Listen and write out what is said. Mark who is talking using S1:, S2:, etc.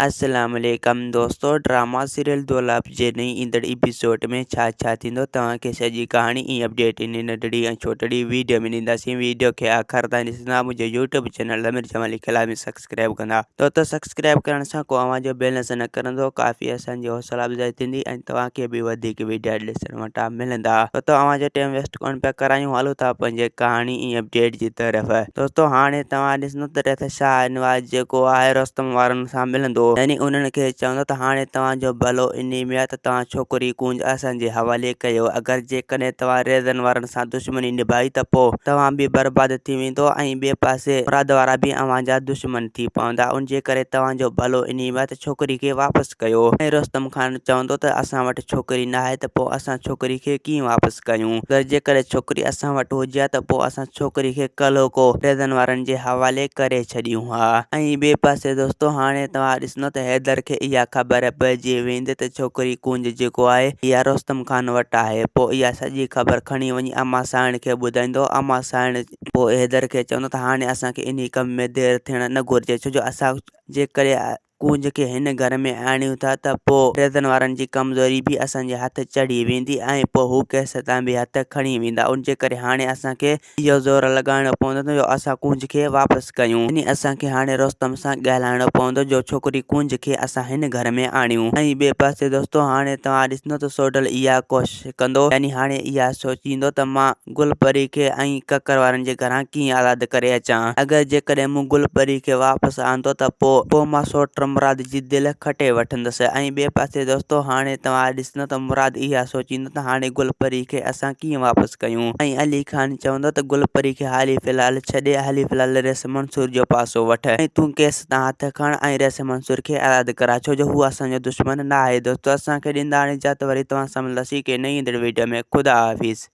S1: السلام عليڪم دوستو ڊراما سيريل دولاب جي نئين ايندڙ ايپيسوڊ ۾ ڇا ڇا ٿيندو توهان کي سڄي ڪهاڻي ۽ اپڊيٽ ان ننڍڙي ۽ ڇوٽڙي ويڊيو ۾ ڏينداسين ويڊيو کي آخر تائين ڏسندا منهنجو يوٽيوب چينل ضمير جمالي کي لازمي سبسڪرائب ڪندا دوستو سبسڪرائب ڪرڻ سان ڪو اوهان جو بيلنس نه ڪرندو ڪافي اسان جي حوصلا افزائي ٿيندي ۽ توهان کي به وڌيڪ ويڊيا ڏسڻ وٽان ملندا دوستو اوهان جو ٽائيم ويسٽ ڪونه پيا ڪرايون هلو ٿا پنهنجي ڪهاڻي ۽ اپڊيٽ جي طرف دوستو هاڻي توهان ڏسندو ته ريت شاهه نواز جيڪو آهي رستم وارن سان ملندو يعني انهن کي چوندو ته هاڻي توهان جو ڀلو انهي ۾ آهي ته توهان ڇوڪري ڪونج اسان جي حوالي ڪيو اگر جيڪڏهن توهان ريزن وارن سان دشمني نڀائي ته پوء توهان به برباد ٿي ويندو ۽ ٻئي پاسي مراد وارا به اوهان جا دشمن ٿي پوندا ان جي ڪري توهان جو ڀلو انهي ۾ آهي ته ڇوڪري کي واپس ڪيو ۽ رستم خان چوندو ته اسان وٽ ڇوڪري ناهي ته پوء اسان ڇوڪري کي ڪيئن واپس ڪيون. اگر جيڪڏهن ڇوڪري اسان وٽ هجي ها ته پوء اسان ڇوڪري کي ڪلهوڪو ريزن وارن جي حوالي ڪري ڇڏيون ها. ۽ ٻئي پاسي دوستو هاڻي توهان ڏسندو ته حيدر کي اها خبر پئجي ويندي ته ڇوڪري ڪونج جيڪو آهي اها رستم خان وٽ آهي. پوء اها سڄي خبر کڻي وڃي امان سانئڻ کي ٻڌائيندو. امان سانئڻ پوء حيدر کي چوندو ته هاڻي اسان کي انهي ڪم ۾ دير ٿيڻ نه گهرجي ڇو جو اسان جيڪڏهن ڪونج کي هن گهر ۾ آڻيون ٿا ته پوء ريزن وارن جي ڪمزوري به اسان جي هٿ چڙهي ويندي ۽ پوء هو ڪيستائين به هٿ کڻي ويندا. ان جي ڪري هاڻي اسان کي اهو زور لڳائڻو پوندو جو اسان ڪونج کي واپس ڪيون. يعني اسان کي هاڻي رستم سان ڳالهائڻو پوندو جو ڇوڪري ڪونج کي اسان هن گهر ۾ آڻيون. ۽ ٻئي پاسي دوستو هاڻي توهان ڏسندو ته سوڍل اها ڪوشش ڪندو يعني هاڻي اها سوچيندو ته مان گل پري کي ۽ ڪڪر وارن جي گهران ڪيئن آزاد ڪري اچان؟ اگر جيڪڏهن مون گل پري کي واپس آندو ته پوء پوء مان سوٽ مراد جي دل کٽي وٺندس. ۽ ٻئي پاسي دوستو هاڻي توهان ڏسندو ته مراد اها سوچيندو ته هاڻي گل پري کي اسان ڪيئن واپس ڪيون؟ ۽ علي خان چوندو ته گل پري کي حالي في الحال ڇڏي حالي في الحال ريس منصور جو پاسو وٺ ۽ تون ڪيس تان هٿ کڻ ۽ ريس منصور کي آزاد ڪراء ڇو جو هو اسان جو دشمن ناهي. دوستو اسان کي ڏيندا هاڻي اجازت وري توهان سان ملنداسين ڪنهن نئين ايندڙ ويڊيو ۾ خدا حافظ.